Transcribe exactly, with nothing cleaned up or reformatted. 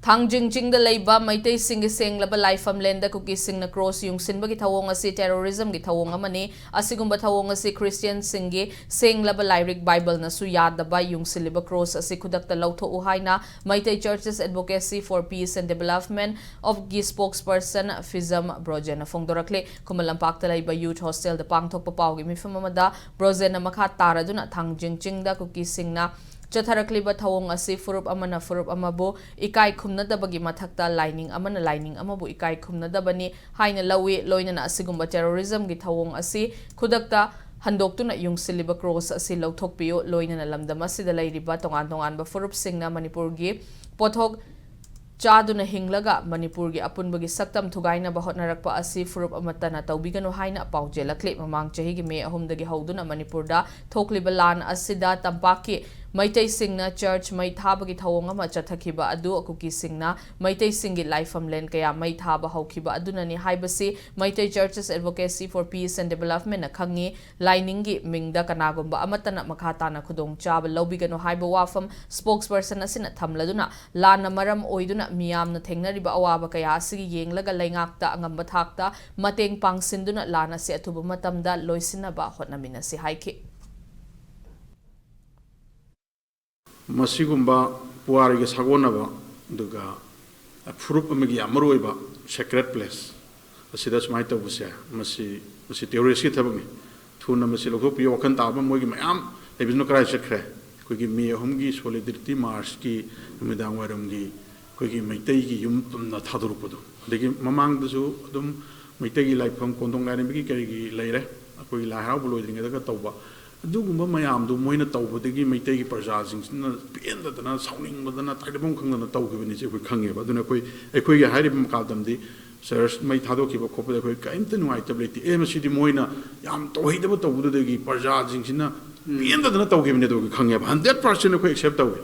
ꯊꯥꯡꯖꯤꯡ ꯆꯤꯡꯗ ꯂꯩꯕ ꯃꯩꯇꯩꯁꯤꯡꯒꯤ ꯁꯦꯡꯂꯕ ꯂꯥꯏꯐꯝꯂꯦꯟꯗ ꯀꯨꯀꯤꯁꯤꯡꯅ ꯀ꯭ꯔꯣꯁ ꯌꯨꯡꯁꯤꯟꯕꯒꯤ ꯊꯧꯑꯣꯡ ꯑꯁꯤ ꯇꯦꯔꯣꯔꯤꯖꯝꯒꯤ ꯊꯧꯑꯣꯡ ꯑꯃꯅꯤ꯫ ꯑꯁꯤꯒꯨꯝꯕ ꯊꯧꯑꯣꯡ ꯑꯁꯤ ꯈ꯭ꯔꯤꯁꯇꯤꯌꯟꯁꯤꯡꯒꯤ ꯁꯦꯡꯂꯕ ꯂꯥꯏꯔꯤꯛ ꯕꯥꯏꯕꯜꯅꯁꯨ ꯌꯥꯗꯕ ꯌꯨꯡꯁꯤꯜꯂꯤꯕ ꯀ꯭ꯔꯣꯁ ꯑꯁꯤ ꯈꯨꯗꯛꯇ ꯂꯧꯊꯣꯛꯎ ꯍꯥꯏꯅ Meitei Churches Advocacy for Peace and Development of ꯒꯤ spokesperson ꯐꯤꯖꯝ ꯕ꯭ꯔꯣꯖꯦꯟꯅ ꯐꯣꯡꯗꯣꯔꯛꯂꯤ꯫ ꯈꯨꯃꯟ ꯂꯝꯄꯥꯛꯇ ꯂꯩꯕ ꯌꯨꯊ ꯍꯣꯁꯇꯦꯜꯗ ꯄꯥꯡꯊꯣꯛꯄ ꯄꯥꯎꯒꯤ ꯃꯤꯐꯝ ꯑꯃꯗ ꯕ꯭ꯔꯣꯖꯦꯟꯅ ꯃꯈꯥ ꯇꯥꯔꯗꯨꯅ ꯊꯥꯡꯖꯤꯡ ꯆꯤꯡꯗ ꯀꯨꯀꯤꯁꯤꯡꯅ ꯆꯠꯊꯔꯛꯂꯤꯕ ꯊꯧꯑꯣꯡ ꯑꯁꯤ ꯐꯨꯔꯨꯞ ꯑꯃꯅ ꯐꯨꯔꯨꯞ ꯑꯃꯕꯨ ꯏꯀꯥꯏ ꯈꯨꯝꯅꯗꯕꯒꯤ ꯃꯊꯛꯇ ꯂꯥꯏꯅꯤꯡ ꯑꯃꯅ ꯂꯥꯏꯅꯤꯡ ꯑꯃꯕꯨ ꯏꯀꯥꯏ ꯈꯨꯝꯅꯗꯕꯅꯤ ꯍꯥꯏꯅ ꯂꯧꯏ꯫ ꯂꯣꯏꯅꯅ ꯑꯁꯤꯒꯨꯝꯕ ꯇꯦꯔꯣꯔꯤꯖꯝꯒꯤ ꯊꯧꯑꯣꯡ ꯑꯁꯤ ꯈꯨꯗꯛꯇ ꯍꯟꯗꯣꯛꯇꯨꯅ ꯌꯨꯡꯁꯤꯜꯂꯤꯕ ꯀ꯭ꯔꯣꯁ ꯑꯁꯤ ꯂꯧꯊꯣꯛꯄꯤꯌꯨ꯫ ꯂꯣꯏꯅꯅ ꯂꯝꯗꯝ ꯑꯁꯤꯗ ꯂꯩꯔꯤꯕ ꯇꯣꯉꯥꯟ ꯇꯣꯉꯥꯟꯕ ꯐꯨꯔꯨꯞꯁꯤꯡꯅ ꯃꯅꯤꯄꯨꯔꯒꯤ ꯄꯣꯠꯊꯣꯛ ꯆꯥꯗꯨꯅ ꯍꯤꯡꯂꯒ ꯃꯅꯤꯄꯨꯔꯒꯤ ꯑꯄꯨꯟꯕꯒꯤ ꯁꯛꯇꯝ ꯊꯨꯒꯥꯏꯅꯕ ꯍꯣꯠꯅꯔꯛꯄ ꯑꯁꯤ ꯐꯨꯔꯨꯞ ꯑꯃꯠꯇꯅ ꯇꯧꯕꯤꯒꯅꯨ ꯍꯥꯏꯅ ꯄꯥꯎꯖꯦꯜꯂꯛꯂꯤ꯫ ꯃꯃꯥꯡ ꯆꯍꯤꯒꯤ ꯃꯦ ꯑꯍꯨꯝꯗꯒꯤ ꯍꯧꯗꯨꯅ ꯃꯅꯤꯄꯨꯔꯗ ꯊꯣꯛꯂꯤꯕ ꯂꯥꯟ ꯑꯁꯤꯗ ꯇꯝꯄꯥꯛꯀꯤ ꯃꯩꯇꯩꯁꯤꯡꯅ ꯆꯔꯆ ꯃꯩ ꯊꯥꯕꯒꯤ ꯊꯧꯑꯣꯡ ꯑꯃ ꯆꯠꯊꯈꯤꯕ ꯑꯗꯨ ꯀꯨꯀꯤꯁꯤꯡꯅ ꯃꯩꯇꯩꯁꯤꯡꯒꯤ ꯂꯥꯏꯐꯝꯂꯦꯟ ꯀꯌꯥ ꯃꯩ ꯊꯥꯕ ꯍꯧꯈꯤꯕ ꯑꯗꯨꯅꯅꯤ ꯍꯥꯏꯕꯁꯤ Meitei Churches Advocacy for Peace and Developmentꯅ ꯈꯪꯉꯤ꯫ ꯂꯥꯏꯅꯤꯡꯒꯤ ꯃꯤꯡꯗ ꯀꯅꯥꯒꯨꯝꯕ ꯑꯃꯠꯇꯅ ꯃꯈꯥ ꯇꯥꯅ ꯈꯨꯗꯣꯡꯆꯥꯕ ꯂꯧꯕꯤꯒꯅꯨ ꯍꯥꯏꯕ ꯋꯥꯐꯝ spokesperson ꯑꯁꯤꯅ ꯊꯝꯂꯗꯨꯅ, ꯂꯥꯟꯅ ꯃꯔꯝ ꯑꯣꯏꯗꯨꯅ ꯃꯤꯌꯥꯝꯅ ꯊꯦꯡꯅꯔꯤꯕ ꯑꯋꯥꯕ ꯀꯌꯥ ꯑꯁꯤꯒꯤ ꯌꯦꯡꯂꯒ ꯂꯩꯉꯥꯛꯇ ꯑꯉꯝꯕ ꯊꯥꯛꯇ ꯃꯇꯦꯡ ꯄꯥꯡꯁꯤꯟꯗꯨꯅ ꯂꯥꯟ ꯑꯁꯤ ꯑꯊꯨꯕ ꯃꯇꯝꯗ ꯂꯣꯏꯁꯤꯟꯅꯕ ꯍꯣꯠꯅꯃꯤꯟꯅꯁꯤ ꯍꯥꯏꯈꯤ꯫ ꯃꯁꯤꯒꯨꯝꯕ ꯄꯨꯋꯥꯔꯤꯒ ꯁꯥꯒꯣꯟꯅꯕ, ꯑꯗꯨꯒ ꯐꯨꯔꯨꯞ ꯑꯃꯒꯤ ꯌꯥꯝ ꯃꯔꯨ ꯑꯣꯏꯕ sacred place ꯑꯁꯤꯗ ꯁꯨꯃꯥꯏꯅ ꯇꯧꯕꯁꯦ, ꯃꯁꯤ, ꯃꯁꯤ terroristꯀꯤ ꯊꯕꯛꯅꯤ꯫ ꯊꯨꯅ ꯃꯁꯤ ꯂꯧꯊꯣꯛꯄꯤꯌꯨ꯫ ꯋꯥꯈꯜ ꯇꯥꯕ ꯃꯣꯏꯒꯤ ꯃꯌꯥꯝ ꯂꯩꯕꯁꯤꯅ ꯀꯗꯥꯏ ꯆꯠꯈ꯭ꯔꯦ? ꯑꯩꯈꯣꯏꯒꯤ ꯃꯦ ꯑꯍꯨꯝꯒꯤ solidarity marchꯀꯤ ꯅꯨꯃꯤꯗꯥꯡ ꯋꯥꯏꯔꯝꯒꯤ ꯑꯩꯈꯣꯏꯒꯤ ꯃꯩꯇꯩꯒꯤ ꯌꯨꯝ ꯄꯨꯝꯅ ꯊꯥꯗꯣꯔꯛꯄꯗꯣ, ꯑꯗꯒꯤ ꯃꯃꯥꯡꯗꯁꯨ ꯑꯗꯨꯝ ꯃꯩꯇꯩꯒꯤ ꯂꯥꯏꯐꯝ ꯀꯣꯟꯊꯣꯡ ꯂꯥꯏꯔꯦꯝꯕꯤꯒꯤ ꯀꯔꯤꯒꯤ ꯂꯩꯔꯦ, ꯑꯩꯈꯣꯏꯒꯤ ꯂꯥꯏ ꯍꯔꯥꯎꯕ ꯂꯣꯏꯗ꯭ꯔꯤꯉꯩꯗꯒ ꯇꯧꯕ, ꯑꯗꯨꯒꯨꯝꯕ ꯃꯌꯥꯝꯗꯨ ꯃꯣꯏꯅ ꯇꯧꯕꯗꯒꯤ ꯃꯩꯇꯩꯒꯤ ꯄ꯭ꯔꯖꯥꯁꯤꯡꯁꯤꯅ ꯄꯦꯟꯗꯗꯅ, ꯁꯥꯎꯅꯤꯡꯕꯗꯅ, ꯇꯥꯏꯕꯪ ꯈꯪꯗꯅ ꯇꯧꯈꯤꯕꯅꯤꯁꯦ ꯑꯩꯈꯣꯏ ꯈꯪꯉꯦꯕ꯫ ꯑꯗꯨꯅ ꯑꯩꯈꯣꯏ, ꯑꯩꯈꯣꯏꯒꯤ ꯍꯥꯏꯔꯤꯕ ꯃꯀꯥꯗꯝꯗꯤ ꯆꯔꯆ ꯃꯩ ꯊꯥꯗꯣꯛꯈꯤꯕ ꯈꯣꯠꯄꯗ ꯑꯩꯈꯣꯏ ꯀꯔꯤꯝꯇ ꯅꯨꯡꯉꯥꯏꯇꯕ ꯂꯩꯇꯦ꯫ ꯑꯦ, ꯃꯁꯤꯗꯤ ꯃꯣꯏꯅ ꯌꯥꯝ ꯇꯧꯍꯩꯗꯕ ꯇꯧꯕꯗꯨꯗꯒꯤ ꯄ꯭ꯔꯖꯥꯁꯤꯡꯁꯤꯅ ꯄꯦꯟꯗꯗꯅ ꯇꯧꯈꯤꯕꯅꯤ ꯑꯗꯨ ꯑꯩꯈꯣꯏ ꯈꯪꯉꯦꯕ꯫ Hundred percent ꯑꯩꯈꯣꯏ accept ꯇꯧꯏ꯫